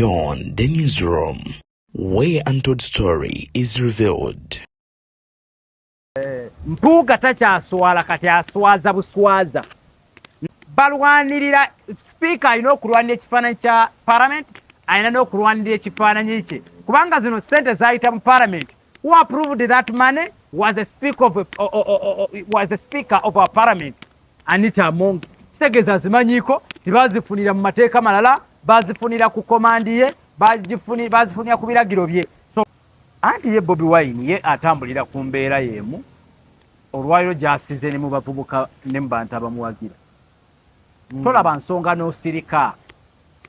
Beyond the Newsroom, where untold story is revealed. Mpuuga takyaswala, kati aswaza buswaza. Balwanirira sipiika, alina okulwanira ekifaananyi kya parliament, alina n'okulwanirira ekifaananyi kye, kubanga zino sente zayita mu parliament. Who approved that money was the speaker of our parliament, Anita Among. Kitegeeza zimanyiiko, tibazifunira mu mateeka malala, bazifunira ku command ye, bazifunira ku biragiro bye. So anti ye Bobi Wine ye atambulira ku mbeera y'emu olwaliro gyasize ne mu bavubuka ne mu bantu abamuwagira. Tolaba nsonga n'osirika.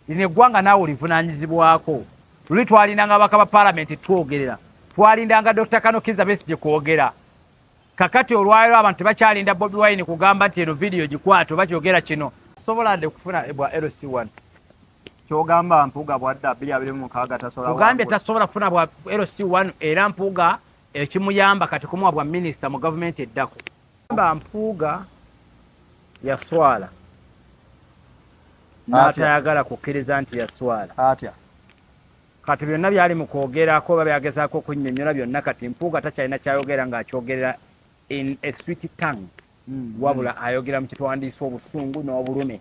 Lino eggwanga naawe olivunaanyizibwako. Luli twalindanga ababaka ba paalamenti twogerera, twalindanga Dr. Kano Kizza Besigye kwogera. Kakati olwaliro abantu tebakyalinda Bobi Wine kugamba nti eno vidiyo gikwate oba kyogera kino. Sobola dde kufuna bwa LC1. Kyogamba Mpuuga bwadda 2026 tasobola? Kugambye tasobola kufuna bwa LC1, era Mpuuga ekimuyamba kati kumuwa bwa minisita mu gavumenti eddako. Gamba Mpuuga yaswala n'atayagala kukkiriza nti yaswala. Atya? Kati byonna byali mu kwogerako oba byagezaako okunnyonnyola byonna, kati Mpuuga takyalina kyayogera ng'akyogerera in a sweet tongue, wabula ayogera mu kitwandiisa obusungu n'obulume.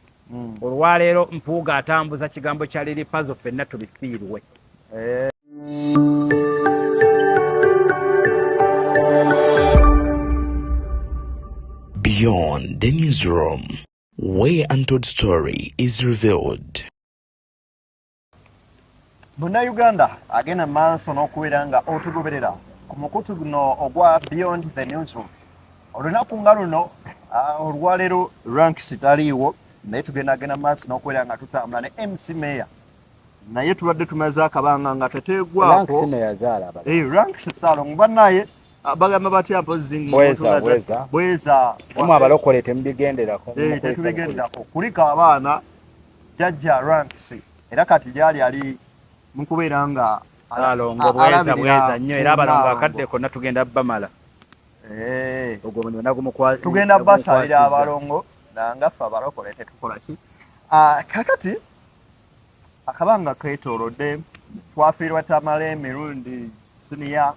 Olwaleero Mpuuga atambuza kigambo kya Lil Pazo, ffenna tubifiirwe. Beyond the Newsroom, where untold story is revealed. Munnayuganda agenda mu maaso n'okubeera nga otugoberera ku mukutu guno ogwa Beyond the Newsroom, olunaku nga luno, olwaleero Ranks taliiwo, naye tugenda genda mu maaso n'okubeera nga tutambula ne MC Mayor, naye tubadde tumaze akabanga nga tetegwako. Ranks Salongo bannaye, bagamba batya mpozi? Bweza, bweza. Bweza. Mu abalokole temubigenderako. Tetubigenderako. Kuliko abaana jajja Ranks, era kati gyali ali mu kubeera nga Salongo bweza, bweza nnyo, era abalongo akadde konna tugenda bamala. Ogwo mulimu tugenda basalira abalongo, nanga ffe abalokole tetukola ki. Kakati akabanga keetoolodde, twafiirwa Tamale emirundi siniya,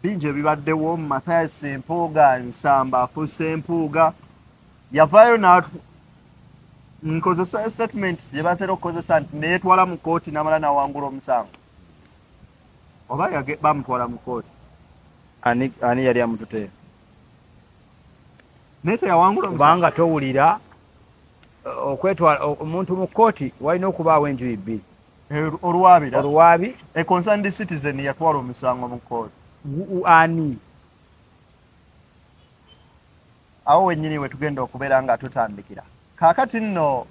bingi ebibaddewo. Mathias Mpuuga Nsamba afuuse Mpuuga, yavaayo n'atu nkozesa statement gye batera okukozesa nti neyetwala mu kooti n'amala n'awangula omusango, oba bamutwala mu kooti. Ani yali amututeyo? Naye teyawangula omusango. Kubanga towulira okwetwala omuntu mu kooti, walina okubaawo enjuyi bbiri. Oluwaabira. Oluwaabi. A concerned citizen yatwala omusango mu kooti. Ani? Awo wennyini we tugenda okubeera nga tutandikira. Kaakati nno,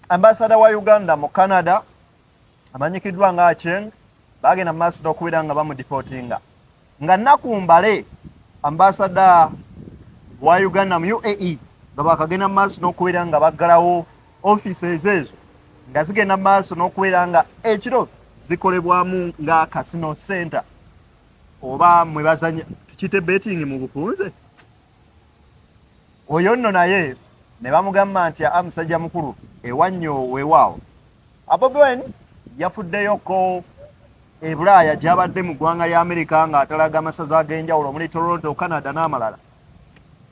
ambasada wa Uganda mu Canada amanyikiddwa nga Acheng, bagenda mu maaso n'okubeera nga bamudeportinga nga nnaku mbale. Ambasada wa Uganda mu UAE nga bakagenda mu maaso n'okubeera nga baggalawo offices ezo nga zigenda mu maaso n'okubeera nga ekiro zikolebwamu nga casino center, oba mwe bazanya tukiyite betting mu bufunze. Oyo nno naye ne bamugamba nti a musajja mukulu ewannyo weewaawo. Bobi Wine yafuddeyoko e Bulaaya gy'abadde mu ggwanga lya Amerika ng'atalaga amasaza ag'enjawulo omuli Toronto, Canada n'amalala,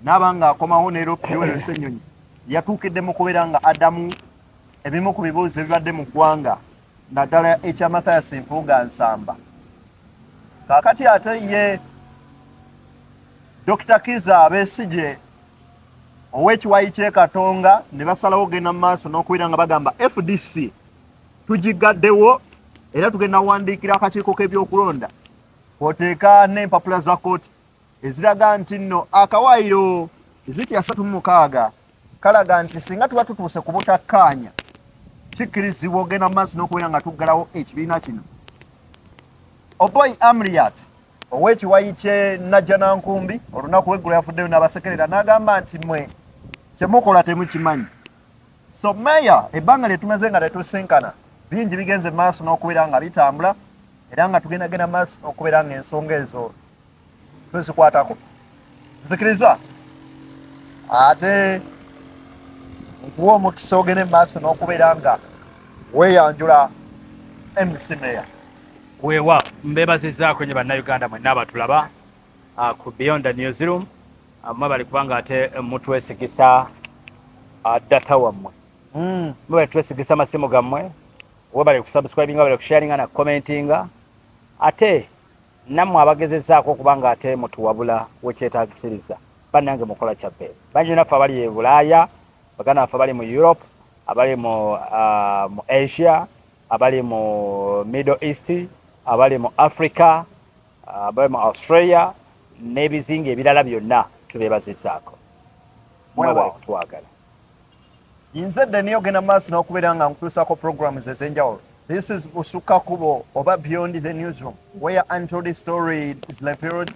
n'aba ng'akomawo ne Yoweri Ssenyonyi yatuukidde mu kubeera nga addamu ebimu ku bibuuzo ebibadde mu ggwanga, naddala ekya Mathias Mpuuga Nsamba. Kaakati ate ye Dr. Kiza Besigye ow'ekiwayi ky'e Katonga ne basalawo ogenda mu maaso n'okubeera nga bagamba FDC tugigaddewo, era tugenda kuwandiikira akakiiko k'ebyokulonda kwoteeka n'empapula za kkooti eziraga nti nno akawaayiro ziti 36 kalaga nti singa tuba tutuuse ku butakkaanya, kikkirizibwa ogenda mu maaso n'okubeera nga tuggalawo ekibiina kino. Oboi Amriat ow'ekiwayi kye Najjanankumbi olunaku lw'eggulo yafuddeyo n'abasekerera n'agamba nti mwe kyemukola temukimanyi. So meya, ebbanga lye tumaze nga tetusinkana, bingi bigenze mu maaso n'okubeera nga bitambula, era nga tugendagenda maaso n'okubeera nga ensonga ezo tuzikwatako. Nzikiriza ate Nkuwa omukisa ogende mu maaso n'okubeera nga weeyanjula, MC Mayor. Weewa mbeebazizzaako nnyo Bannayuganda mwenna abatulaba ku Beyond the Newsroom. Mwebale kubanga ate mutwesigisa data wammwe. Mwebale twesigisa amasimu gammwe. Webale kusubscribinga, webale kusharinga na commentinga, ate nammwe abagezezaako okuba nga ate mutuwabula wekyetagisiriza. Bannange, mukola kyabbe bangi. Naffe abali e Bulaaya, baganda baffe abali mu Europe, abali mu Asia, abali mu Middle East, abali mu Africa, abali mu Australia n'ebizinga ebirala byonna, tubeebazizaako. Mwebale kutwagala. Nze Daniel, ogenda maaso n'okubeera nga nkutuusaako programs ez'enjawulo. This is Busukka Kubo oba Beyond the Newsroom, where untold story is revealed.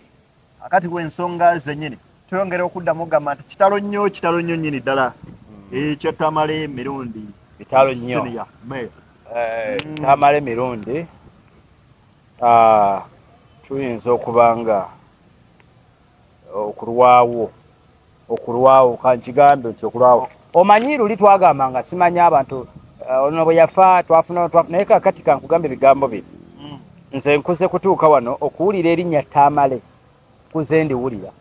Akati w'ensonga zennyini tuyongera okuddamu okugamba nti kitalo nnyo, kitalo nnyo nnyini ddala ekya Tamale Mirundi. Kitalo nnyo. Senior Mayor. Tamale Mirundi, tuyinza okuba nga okulwawo kankigambe nti okulwawo. Omanyi luli twagamba nga simanyi abantu, ono bwe yafa twafuna naye kakati kankugambe ebigambo bino. Nze nkuze kutuuka wano okuwulira erinnya Tamale, kuze ndiwulira.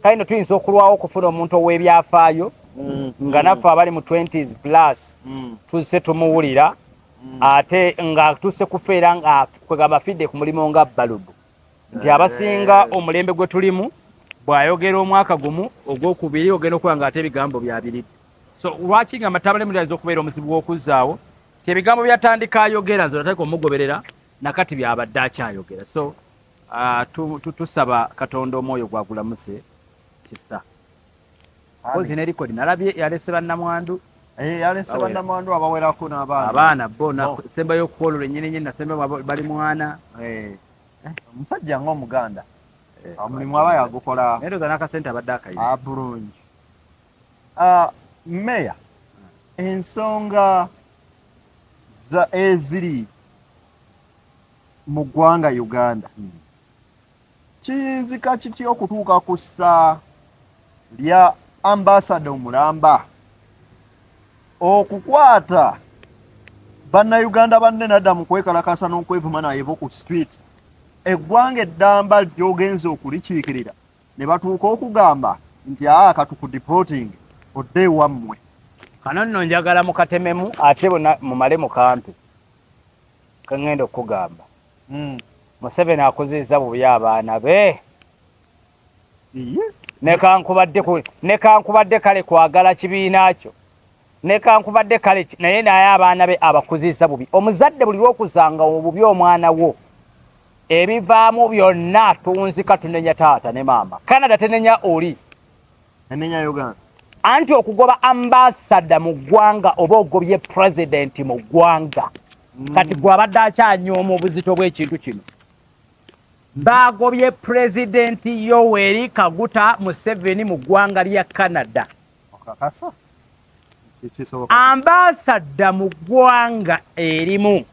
Kale no tuyinza okulwawo okufuna omuntu ow'ebyafaayo nga naffe abali mu 20s plus tuzze tumuwulira, ate nga tusse kufa era nga kwegamba afidde ku mulimu nga balubu, nti abasinga omulembe gwe tulimu bw'ayogera omwaka gumu, ogwokubiri ogenda okuba nga ate ebigambo byabiridde. So lwaki nga Tamale Mirundi ayinza okubeera omuzibu w'okuzzaawo ti ebigambo byatandika ayogera, nze natandika omugoberera nakati byabadde akyayogera. So tusaba Katonda omwoyo gwagulamuse kisa. Kozi ne record nalabye yalese bannamwandu. Yalese bannamwandu abawerako n'abaana. Abaana bo nasembayo okukola olwennyini nyini, nasembayo bali mwana. Omusajja ng'Omuganda omulimu aba yagukola. Naye ndowooza n'akasente abadde akayina. Bulungi. Meya, ensonga za eziri mu ggwanga Uganda, kiyinzika kitya okutuuka ku ssa lya ambasada omulamba okukwata Bannayuganda banne nadda mu kwekalakasa n'okwevuma naye bo ku street, eggwanga eddamba lyogenza okulikiikirira, ne batuuka okugamba nti aa katukudeporting odde ewammwe? Kano nno njagala mukatememu ate bonna mumale mukampe kaŋŋenda okukugamba. Museveni akuzizza bubi abaana be. Nekankubadde kale kwagala kibiina kyo, nekankubadde kale naye abaana be abakuzizza bubi. Omuzadde buli lwokuzanga obubi omwana wo, ebivaamu byonna tunzika tunenya taata ne maama. Canada tenenya oli. Enenya Uganda. Anti okugoba ambasada mu ggwanga oba ogobye president mu ggwanga. Kati gwe abadde akyanyooma obuzito bw'ekintu kino, bagobye Pulezidenti Yoweri Kaguta Museveni mu ggwanga lya Canada. Okakasa kisoboka? Ambasada mu ggwanga erimu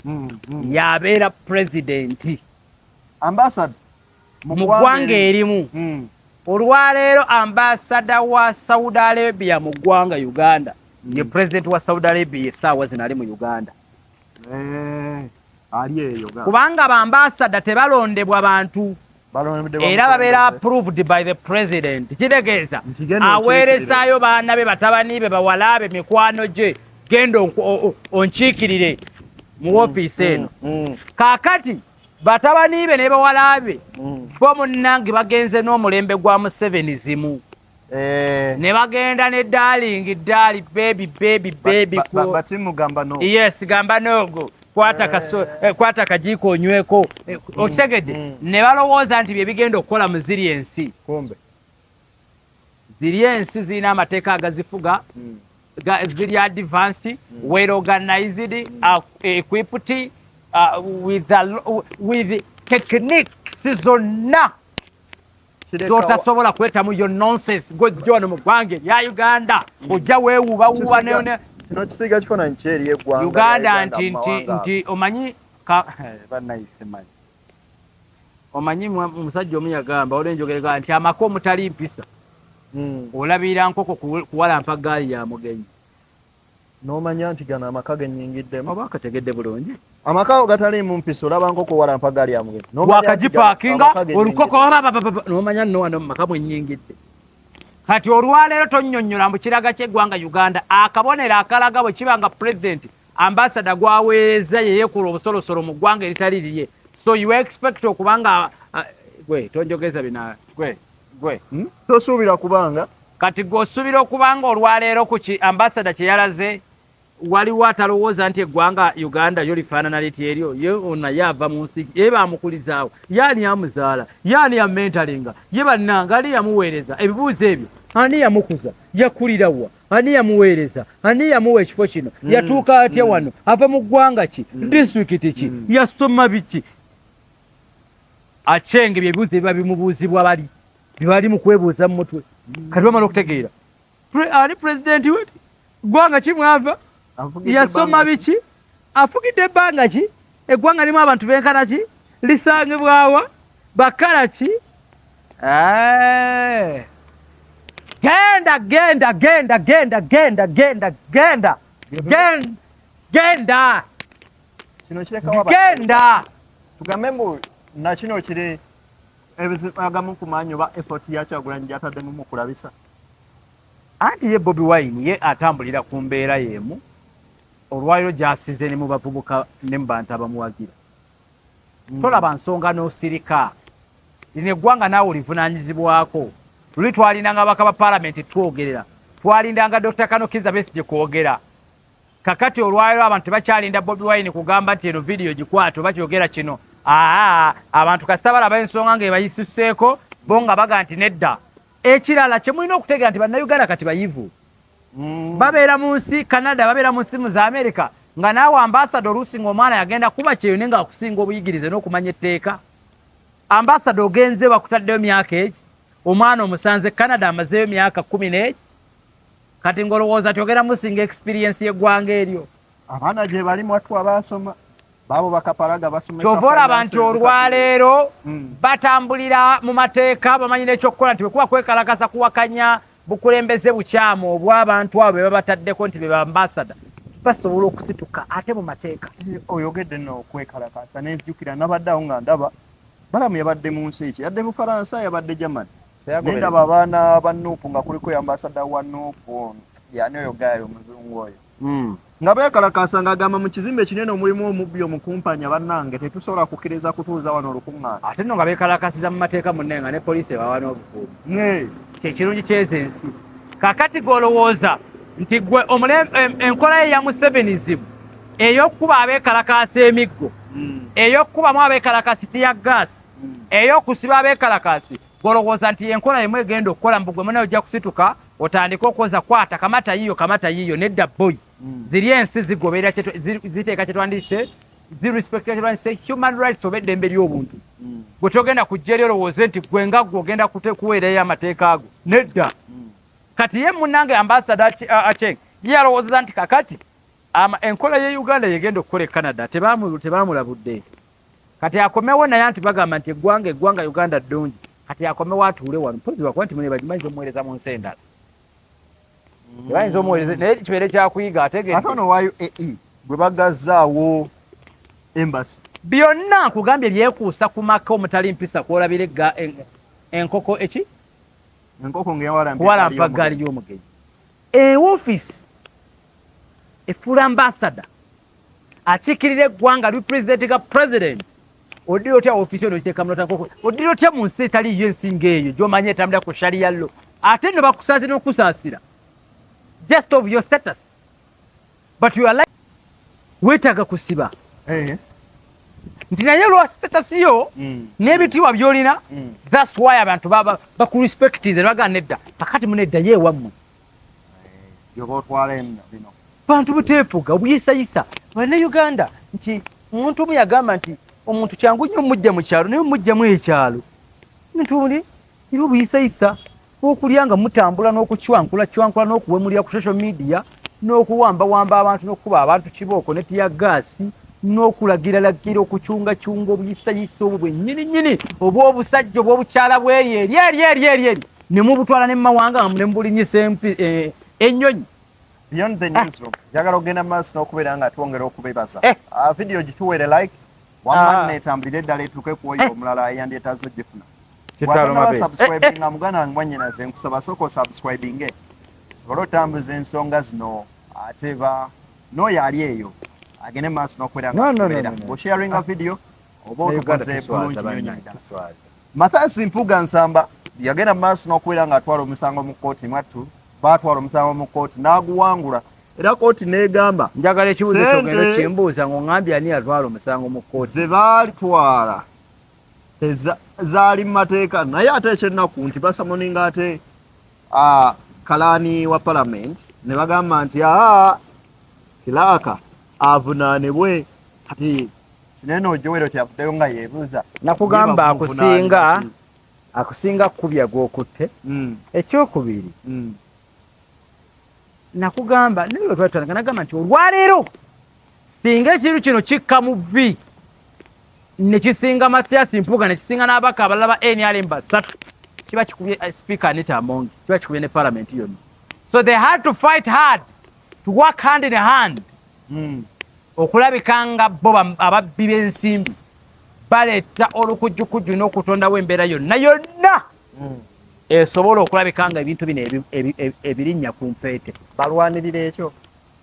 yabeera pulezidenti. Ambasada mu ggwanga erimu. Olwaleero ambasada wa Saudi Arabia mu ggwanga Uganda ye pulezidenti wa Saudi Arabia essaawa zino ali mu Uganda. Ali eyo kubanga bambasada tebalondebwa bantu Balondebwa era babeera mukulembeze. approved by the president. Kitegeeza Nti genda aweerezaayo baana be, batabani be, bawala be, mikwano gye, genda onkiikirire mu woofiisi eno. Kaakati batabani be ne bawala be bo munnange bagenze n'omulembe gwa Museveni zimu ne bagenda ne darling, darling, baby, baby, baby. Bati mugamba no. Yes, gamba nogo kwata kaso, kwata kajiiko onyweko. Okitegedde? Ne balowooza nti bye bigenda okukola mu ziri ensi. Kumbe ziri ensi zirina amateeka agazifuga, ziri advanced, well organized, equipped with techniques zonna zotasobola kwetamu yo nonsense. Gwejja wano mu ggwanga erya Uganda ojja weewuubawuuba Kino kisiiga kifaananyi kyeri eggwanga Uganda lya nti mu nti mawanga. Nti omanyi bannayisimanyi, omanyi omusajja omu yagamba, waliwo enjogera nti amaka omutali mpisa olabirira nkoko kuwalampa gaali ya mugenyi. N'omanya nti gano amaka genyingiddemu. Oba akategedde bulungi. Amaka ago gataliimu mpisa, olaba nkoko walampa gaali ya mugenzi. Wakagipaakinga olukoko n'omanya nno wano mu maka mwenyingidde. Kati olwaleero tonnyonnyola mbu kiraga ky'eggwanga Uganda akabonero akalaga bwe kiba nga pulezidenti ambasada gwaweereza yeyeekula obusolosolo mu ggwanga eritali lirye. So you expect okubanga gwe tonjogeza bina gwe gwe Tosuubira kubanga kati gwe osuubira okubanga olwaleero ku ki ambasada kye yalaze waliwo atalowooza nti eggwanga Uganda yo lifaanana liti eryo ye naye ava mu nsi ye bamukulizaawo ye ani amuzaala ye ani yamentalinga ye bannanga ani yamuweereza ebibuuzo ebyo ani yamukuza yakulira wa ani yamuweereza ani yamuwa ekifo kino yatuuka atya wano ava mu ggwanga ki disitulikiti ki yasoma biki Achenge byebibuuzo ebiba bimubuuzibwa bali bibali mu kwebuuza mu mutwe kati bamala okutegeera ani pulezidenti we ggwanga ki mwava yasoma biki afugidde ebbanga ki eggwanga limu abantu benkana ki lisangibwawa bakala ki eh. Genda genda genda genda genda genda genda genda genda kino kirekawo genda tugambe mbu nakino kiri agamu ku maanyi oba effort ya Kyagulanyi gy'ataddemu mu kulabisa. Anti ye Bobi Wine ye atambulira ku mbeera y'emu olwaliro gy'asize ne mu bavubuka ne mu bantu abamuwagira. Tolaba nsonga n'osirika. Lino eggwanga naawe olivunaanyizibwako. Luli twalindanga ababaka ba palamenti twogerera, twalindanga Dokita Kano Kizza Besigye kwogera. Kakati olwaliro abantu tebakyalinda Bobi Wine kugamba nti eno vidiyo gikwate oba kyogera kino. Aa, abantu kasita balaba ensonga ng'ebayisuseeko bo nga baga nti nedda. Ekirala kye mulina okutegeera nti Bannayuganda kati bayivu. Babeera mu nsi Canada, babeera mu nsi mu za America nga naawe ambasada oluusi ng'omwana yagenda kuba kyeyo naye ng'akusinga obuyigirize n'okumanya etteeka. Ambasada ogenze bakutaddeyo myaka egi, omwana omusanze Canada amazeeyo myaka kkumi n'egi, kati ng'olowooza nti ogenda musinga experience y'eggwanga eryo. Abaana gye bali mwattu abaasoma baabo bakapalaga basomesa Kyova olaba nti finances kati. Olwaleero batambulira mu mateeka, bamanyi n'ekyokukola nti bwe kuba kwekalakasa kuwakanya bukulembeze bukyamu obw'abantu abo be babataddeko nti be ba ambasada, basobola okusituka ate mu mateeka. Oyogedde nno okwekalakasa nenzijukira nabadde awo nga ndaba Balamu yabadde mu nsi ki, yadde Bufalansa, yabadde Germany, nendaba abaana ba NUP nga kuliko ambasada wa NUP yani oyo gayo omuzungu oyo nga beekalakaasa ng'agamba mu kizimbe kinene omulimu omubbi omukumpanya, bannange tetusobola kukkiriza kutuuza wano olukuŋŋaana. Ate nno nga beekalakasiza mu mateeka munne nga ne poliisi ebawa n'obukuumi. Kyekirungi kyezo ensi. Kakati gw'olowooza nti gwe enkola ye ya Musevenism ey'okukuba abeekalakaasa emiggo, ey'okukubamu abeekalakaasi tear gas, ey'okusiba abeekalakaasi, gw'olowooza nti enkola yemu egenda okukola mbu gwe munaye ojja kusituka otandike okwoza kwata kamata yiyo kamata yiyo nedda boy. Ziri ensi zigoberera ziteeka kyetwandiyise zirespecta kyetwandiyise human rights oba eddembe ly'obuntu. Gwe togenda kujja eri olowooze nti gwe nga gwe ogenda kuweerayo amateeka ago, nedda. Kati ye munnange ambasada Acheng ye yalowoozeza nti kakati enkola ye Uganda yegenda okukola e Canada, tebamulabudde. Kati akomewo naye anti bagamba nti eggwanga Uganda ddungi, kati akomewo atuule wano mpozi lwakuba nti mune bagimanyiza omuweereza mu nsi endala tebayinza omuweereza, naye kibeere kyakuyiga ategeere. Ate ono wa UAE gwe bagazzaawo embassy. Byonna nkugambye byekuusa ku maka omutali mpisa kwolabira enkoko eki enkoko ng'ewalampa kuwalampa ggaali y'omugenyi. Ewoofiisi efuula ambasada akiikirira eggwanga representinga president, oddira otya ofiisi ono okiteeka mulota nkoko? Oddira otya mu nsi etaliiyo ensi ng'eyo gy'omanyi etambulira ku sharia law, ate nno bakusaasira n'okusaasira just of your status, but you are like weetaaga kusiba nti naye olwa status yo n'ebitiibwa by'olina, that's why abantu baba bakurespectinze ne bagamba nedda kakati munedda ye ewammwe. Gyoba otwala eno bino. Bantu buteefuga obuyisayisa Bannayuganda nti omuntu omu yagamba nti omuntu kyangu nnyo omujja mu kyalo naye omujjamu ekyalo ntuli era obuyisayisa okulya nga mutambula n'okucwankula cwankula n'okuwemulira ku social media n'okuwambawamba abantu n'okukuba abantu kibooko ne tear gas n'okulagiralagira okucungacunga obuyisayisa obwo bwennyini nnyini obw'obusajja obw'obukyala bweri eri eri eri eri eri ne mubutwala ne mu mawanga ne mubulinyisa ennyonyi. Beyond the Newsroom, njagala okugenda mu maaso n'okubeera nga twongera okubebaza. Video gituweere like, wamma netambulire eddala etuuke ku oyo omulala eyandyetaaze ogifuna. Kitalo Bw'atanaba mabe. Subscribinga, muganda wange, mwannyinaze, nkusaba sooka osubscribinge osobole otambuza ensonga zino, ate ba n'oyo ali eyo agende mu maaso n'okubeera nga No, no, no, atugoberera. no, no. Bw'osharinga video oba Ne Uganda otukoze tuswaza bulungi nnyo bannange, nnyo ddala. tuswaza. Mathias Mpuuga Nsamba yagenda mu maaso n'okubeera ng'atwala omusango mu kkooti. Mwattu baatwala omusango mu kkooti n'aguwangula, era kkooti n'egamba Njagala ekibuuzo Ssente- kyogenda kimbuuza ng'oŋŋambye ani yatwala omusango mu kkooti. Ze baalitwala zaali mu mateeka, naye ate ekyennaku nti basummoninga ate kalaani wa parliament ne bagamba nti aa, clerk avunaanibwe. Kati kinene Ojowero kyavuddeyo nga yeebuuza Nakugamba ye akusinga bamuvunaanira ki? Akusinga kkubya gw'okutte. Ekyokubiri, nakugamba naye bwe twatandika, nagamba nti olwaleero singa ekintu kino kikka mu vvi ne kisinga Mathias Mpuuga ne kisinga n'abaka abalala ba NRM basatu, kiba kikubye Speaker Anita Among, kiba kikubye ne parliament yonna. So they had to fight hard, to work hand in hand okulabika nga bo ababbi b'ensimbi baleeta olukujjukujju n'okutondawo embeera yonna yonna esobola okulabika nga ebintu bino ebirinnya ku nfeete. Balwanirira ekyo.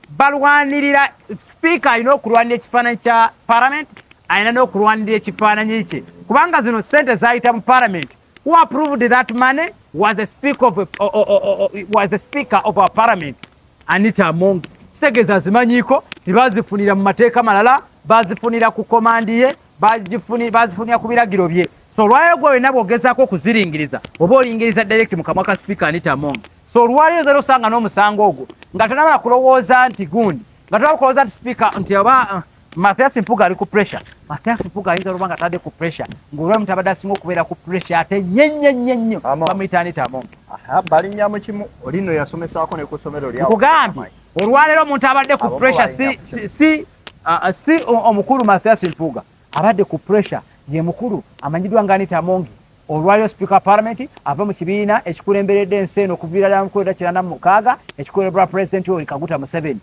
Balwanirira sipiika alina okulwanira ekifaananyi kya parliament, alina n'okulwanirira ekifaananyi kye, kubanga zino sente zayita mu parliament. Who approved that money was the speaker of, was the speaker of our parliament, Anita Among. Kitegeeza azimanyiiko, tibazifunira mu mateeka malala, bazifunira ku command ye, bazifunira ku biragiro bye. So olwaleero gwe wenna bw'ogezaako okuziringiriza oba olingiriza direct mu kamwa ka Speaker Anita Among. So olwaleero zera osanga n'omusango ogwo nga tonaba kulowooza nti gundi, nga tonaba kulowooza nti speaker nti oba Mathias Mpuuga ali ku pressure. Mathias Mpuuga ayinza oluba nga tadde ku pressure, ng'olwa omuntu abadde asinga okubeera ku pressure ate nnyo nnyo nnyo nnyo Among. bamuyita Anita Among. Aha, balinnya mu kimu. Oli nno yasomesaako ne ku ssomero lyawo. Nkugambye olwaleero omuntu abadde ku Abo bo pressure balinnya si, ku kimu. si omukulu Mathias Mpuuga abadde ku pressure ye mukulu amanyiddwa nga Anita Among. Olwaleero speaker wa parliament ava mu kibiina ekikulemberedde ensi eno okuviira ddala mu 1996, ekikulemberwa President Yoweri Kaguta Museveni.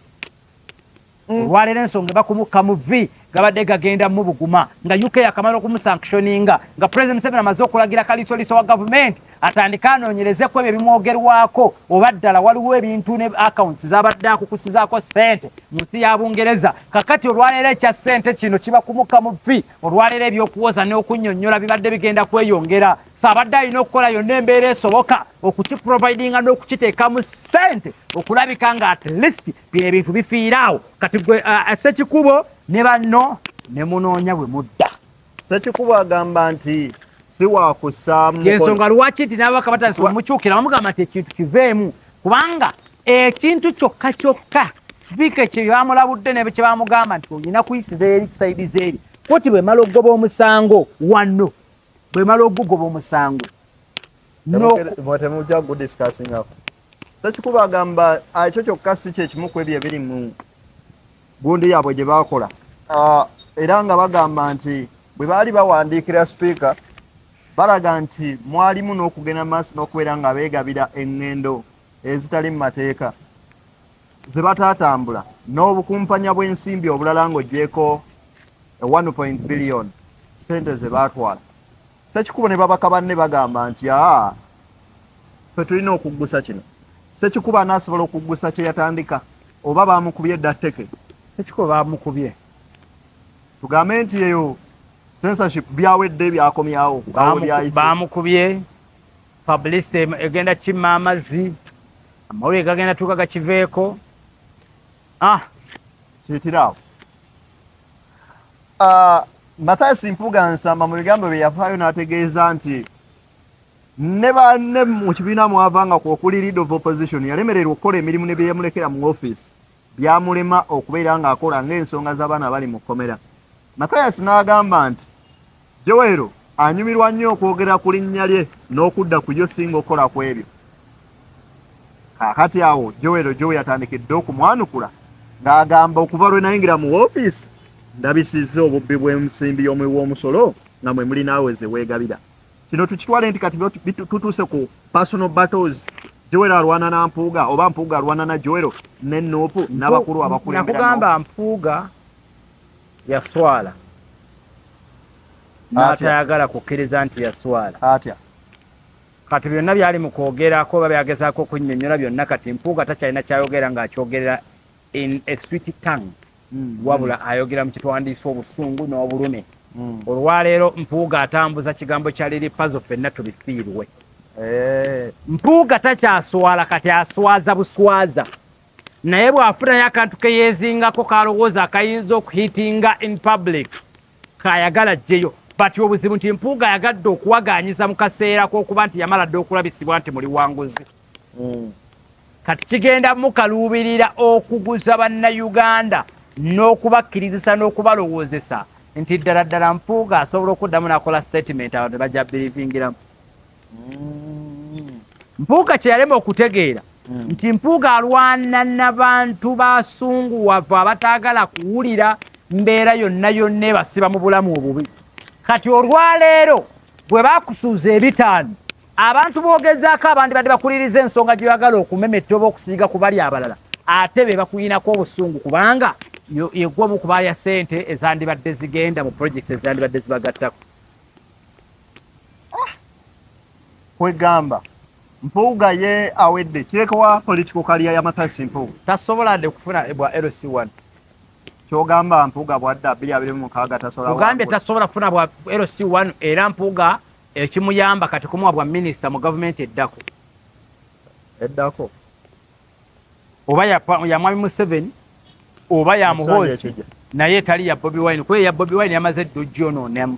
Olwaleero ensonga ebakumukka mu vi gabadde gagenda mu buguma nga UK yakamala okumusanctioninga, nga President Museveni amaze okulagira kalisoliso wa gavumenti atandike anoonyereze ku ebyo ebimwogerwako, oba ddala waliwo ebintu ne accounts zabadde akukusizaako ssente mu nsi ya Bungereza. Kakati olwaleero ekya ssente kino kiba kumukka mu vi. Olwaleero ebyokuwoza n'okunnyonnyola bibadde bigenda kweyongera, so abadde alina okukola yonna embeera esoboka okukiprovidinga n'okukiteekamu ssente okulabika nga at least bino ebintu bifiiraawo. Kati gwe Ssekikubo ne banno ne munoonya bwe mudda. Ssekikubo agamba nti si wakussaamu. Yensonga lwaki nti n'ababaka batandise omukyukira, bamugamba nti ekintu kiveemu, kubanga ekintu kyokka kyokka sipiika kye bamulabudde ne kye bamugamba nti olina kuyisiza eri kisaidiza eri kooti bwemala okugoba omusango wano, bwemala okugugoba omusango Temujja kugudiscussingako. Ssekikubo agamba ekyo kyokka si kyekimu ku ebyo ebiri mu gundi yaabwe gye baakola. Era nga bagamba nti bwe baali bawandiikira sipiika balaga nti mwalimu n'okugenda maaso n'okubeera nga beegabira eŋŋendo ezitali mu mateeka ze bataatambula n'obukumpanya bw'ensimbi obulala ng'oggyeko 1 billion sente ze baatwala. Ssekikubo ne babaka banne bagamba nti aa, ffe tulina okuggusa kino. Ssekikubo anaasobola okuggusa kye yatandika oba baamukubye edda tteke? Ssekikubo bamukubye. Tugambe nti eyo censorship byawedde, byakomyawo awo byayise. Bamukubye publicity egenda kimma amazzi, amawulire gagenda tuuka gakiveeko, ah. Kiyitiraawo. Mathias Mpuuga Nsamba mu bigambo bye yavaayo n'ategeeza nti ne banne mu kibiina mwavanga ku okuli leader of opposition yalemererwa okukola emirimu ne bye yamulekera mu office byamulema okubeera ng'akola ng'ensonga z'abaana abali mu kkomera. Mathias n'agamba nti Joel anyumirwa nnyo okwogera ku linnya lye n'okudda ku yo singa okukola ku ebyo. Kaakati awo Joel Joe yatandikidde okumwanukula ng'agamba okuva lwe nayingira mu ofiisi ndabisizza obubbi bw'ensimbi y'omuwi w'omusolo nga mwe muli naawe ze weegabira. Kino tukitwale nti kati tutuuse ku personal battles. Joel alwana na Mpuuga oba Mpuuga alwana na Joel ne Nuupu n'abakulu abakulembera. Nakugamba Mpuuga yaswala n'atayagala kukkiriza nti yaswala. Atya? Kati byonna byali mu kwogerako oba byagezaako okunnyonnyola byonna, kati Mpuuga takyalina kyayogera ng'akyogerera in a sweet tongue, wabula ayogera mu kitwandiisa obusungu n'obulume. Olwaleero Mpuuga atambuza kigambo kya Lili Pazo, ffenna tubifiirwe. Mpuuga takyaswala, kati aswaza buswaza, naye bw'afunayo akantu ke yeezingako kalowooza akayinza okuhitinga in public kayagala ajjeyo. But obuzibu nti Mpuuga ayagadde okuwagaanyiza mu kaseera k'okuba nti yamala dde okulabisibwa nti muli wanguzi. Kati kigenda mukaluubirira okuguza bannayuganda n'okubakkirizisa n'okubalowoozesa nti ddala ddala Mpuuga asobola okuddamu n'akola statement abantu ne bajja bilivingiramu. Mpuuga kye yalema okutegeera nti Mpuuga alwana n'abantu basunguwavu abataagala kuwulira mbeera yonna yonna ebasiba mu bulamu obubi. Kati olwaleero bwe bakusuuza 5, abantu boogezaako abandi badde bakuliriza ensonga gy'oyagala okumemetta oba okusiiga ku bali abalala, ate be bakuyinako obusungu kubanga yegwa omu kubaaya ssente ezandibadde zigenda mu projects ezandibadde zibagattako. Kwegamba Mpuuga ye awedde kirekawa political career ya Mathias Mpuuga. Tasobola dde kufuna bwa LC1. Kyogamba Mpuuga bwadda 2026 tasobola. Ugambye tasobola kufuna bwa LC1, era Mpuuga ekimuyamba kati kumuwa bwa minisita mu gavumenti eddako. Eddako oba ya Mwami Museveni oba ya Muhoozi, naye tali ya Bobi Wine, kuba ya Bobi Wine yamaze eddujja onoonemu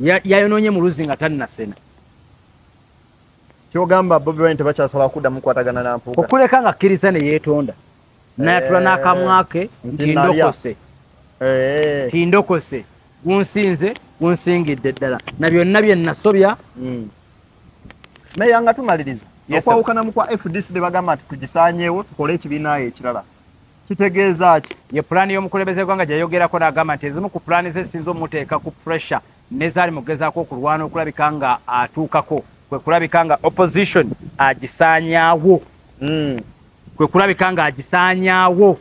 yayonoonye mu luzzi nga tannasena. Kyogamba Bobi Wine tebakyasobola kuddamu kukwatagana na Mpuuga okuleka nga akkiriza ne yeetonda nayatula n'akamwa ke nti ndokose, nti ndokose, gunsinze, gunsingidde ddala na byonna bye nasobya. Naye nga tumaliriza okwawukanamu kwa FDC ne bagamba nti tugisaanyeewo tukole ekibiina ekirala, kitegeeza ki? Ye pulaani y'omukulembeze w'eggwanga gye yayogerako n'agamba nti ezimu ku pulaani ze zisinza omuteeka ku pressure ne zaali mu kugezaako okulwana okulabika nga atuukako kwe kulabika nga opposition agisaanyaawo, kwe kulabika nga agisaanyaawo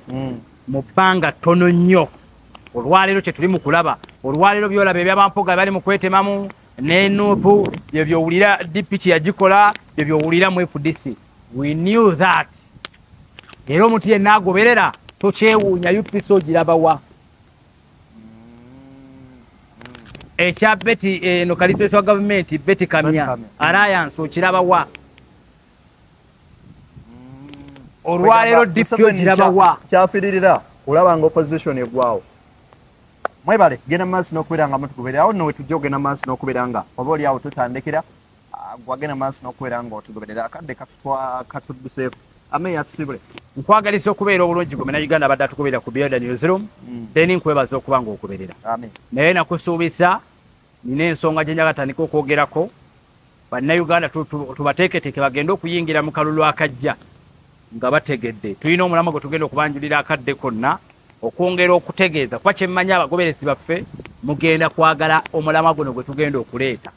mu bbanga ttono nnyo. Olwaleero kye tuli mu kulaba, olwaleero byolaba ebyabampuga bali mu kwetemamu ne Nuupu, bye byowulira DP kye yagikola, bye byowulira mu FDC. We knew that. Era omuntu yenna agoberera tokyewuunya UPC ogirabawa. Ekya Betty eno kalisesi wa gavumenti Betty Kamya Alliance okirabawa. Olwaleero DP ogirabawa. Kyafiririra olaba nga opposition egwawo. Mwebale genda maaso n'okubeera nga mutugoberera awo nno wetujja okugenda maaso n'okubeera nga oba oli awo tutandikira gwagenda maaso n'okubeera nga otugoberera akadde katudduseeko. Ame yatusibule. Nkwagaliza okubeera obulungi gwe Munnayuganda abadde atugoberera ku Beyond Newsroom. Then nkwebaza okuba nga ogoberera. Naye nakusuubiza nina ensonga gye njagala tandika okwogerako. Bannayuganda tubateeketeeke bagende okuyingira mu kalulu akajja nga bategedde. Tulina omulamwa gwe tugenda okubanjulira akadde konna okwongera okutegeeza, kuba kye mmanyi abagoberezi baffe mugenda kwagala omulamwa guno gwe tugenda okuleeta.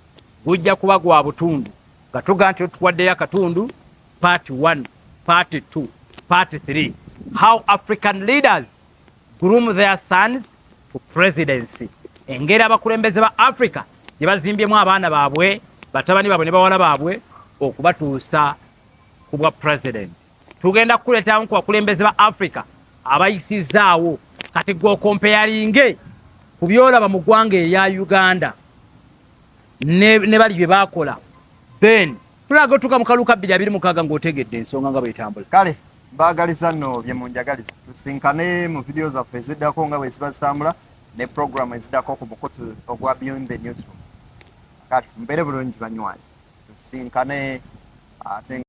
Gujja kuba gwa butundu nga tugaa nti tuwaddeyo akatundu part 1, part 2, part 3, how African leaders groom their sons to presidency. Engeri abakulembeze ba Africa gye bazimbyemu abaana baabwe, batabani baabwe ne bawala baabwe okubatuusa ku bwa president. Tugenda kukuleetamu ku bakulembeze ba Africa abayisizaawo. Kati gwe okompeyaringe ku byolaba mu ggwanga erya Uganda ne bali bye baakola, then tulaga otuuka mu kalulu ka 2026 ng'otegedde ensonga nga bw'etambula. Kale mbaagaliza nno bye munjagaliza, tusinkane mu vidiyo zaffe eziddako nga bwe ziba zitambula ne programu eziddako ku mukutu ogwa Beyond the Newsroom. Kale mubeere bulungi banywanyi, tusinkane ate.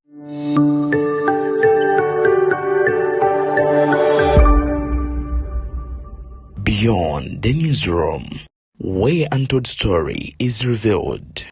Beyond the Newsroom, where untold story is revealed.